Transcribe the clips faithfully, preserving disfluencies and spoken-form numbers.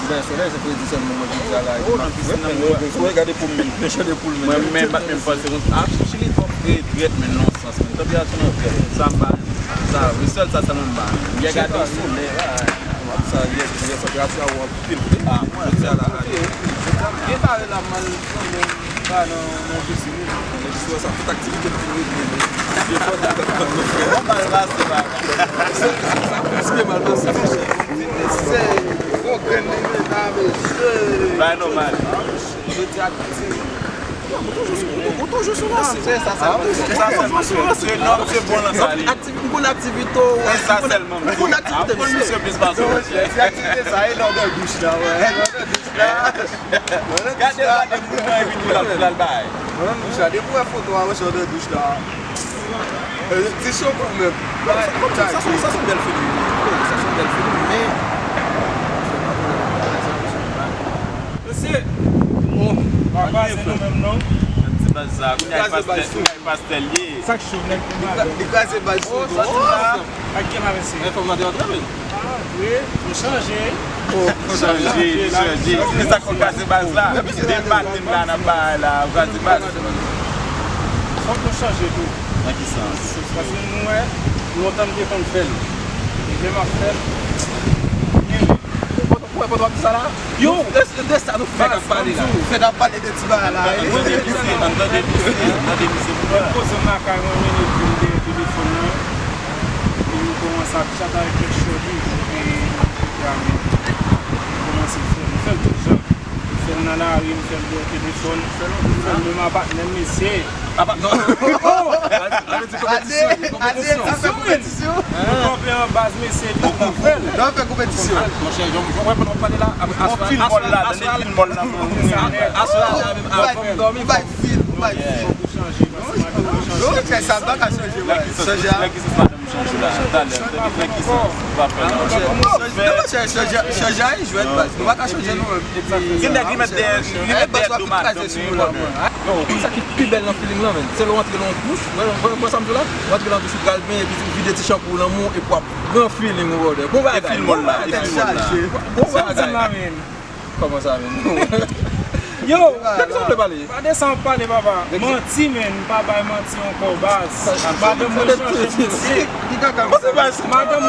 Bay solèy, se fredi sèlman mwen ki di sa la. Oh, nan pisin nan, mwen, mwen, mwen gade pou mwen, mwen chande pou mwen. Mwen menm, m pa t menm panse konsa. Ah, Chili twò fre, drèt, men nan sans, men tanperati nan fre. Sa m pa renmen. Sa, wi, sèl sa sèlman m pa renmen. M gen gade solèy la. Sa, yes, yes, tanperati a wè anpil vre. Ah, jodi a la, ale. Gen pare la, m al fè yon ba nan, nan pisine. Jodi a, sa, tout aktivite m fin regle, men. Defò, m t ap konn nou, frè. Bon, mal pase, papa. Sa, sa, sa, mal pase, monchè. Se gwo grenn li ye la, mesye. Bay nòmal. Jodi a, ti. Ou toujou sou, ou, ou toujou sou lansè. Sa, sa, sa, se nòm, se bon lansè li. Aktiv-, m konn aktivite w, sa sèlman. M konn aktivite misye plis pase w. Se aktivite sa, e nan douch la, wè. Nan douch la. Gade, gade mouvman epi tou l ap, l al bay. Mwen menm douch la, depi w wè foto a, wè sòt nan douch la. Ti cho kanmenm. Sa, sa, sa, se yon bèl feeling. Sa, se yon bèl feeling, men. Mesye, bon, pa kwaze nou menm non. Ti baz sa, kounye a pastè, kounye a pastè l ye. Sa k cho, nèg. Li kraze baz sou do. Ak ki la, mesye? Enfòmatè antre, men. Ah, wi, nou chanje. Oh, nou chanje, nou chanje. E sa k fè w kraze baz la? Depi maten m la nan bagay la, ou kraze baz. Fòk nou chanje tou. Nan ki sans? Paske nou wè, lontan m te konn fè l. E lè m ap fè l, byen. Ou wè, pandan w ap di sa la? Yo, de, de sa nou fèk ap pale la. Fèk ap pale de ti bagay la. Ann tande misye, ann tande misye, ann tande misye. Mwen poze m lakay mwen, mennen vin dèyè telefòn nan. Epi m kòmanse ap tchat avèk kèk shorty, epi nou kòmanse fè, nou fè l tout jan. M fè l nan lari, m fè l dèyè telefòn, m fè l menm a patnè m, mesye. Apa, non. Oh! Sa vle di konpetisyon, konpetisyon. Wi, men. Nou kanpe an baz, mesye, epi nou fè l. Nan fè konpetisyon. Monchè, jan, jan w wè pandan w pale la, aswè, aswè, aswè, aswè, aswè, avan m dòmi, fòk m bay fil, m bay fil. Fòk ou chanje, paske madanm ou chanje. Non, sa pa ka chanje, wè. Chanje a. Chanje a, chanje a, chanje a, chanje a, chanje a, chanje a, nou pa ka chanje nou menm. Gen nèg li mèt dèyè, li mèt dèyè do madanm li, mwen menm. Yo, sa ki pi bèl nan feeling lan, menn. Se lè w antre nan yon douch, wè, wè, wè sa m di w la? W antre nan douch, ou pral benyen, epi ou vide ti chanpou w nan men w, epi w ap pran feeling, ou brother. Bon bagay, bon bagay. Bon bagay. Sa m di la, menn. Kòman sa, menn? Yo! De ki sa w vle pale? Pa de sa w ap pale, papa. Manti, menn. M pa bay manti ankò, baz. Madanm mwen chanje, mesye. Madanm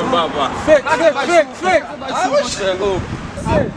mwen. Fake, fake, fake, fake. Ah, monchè, oh. Fake.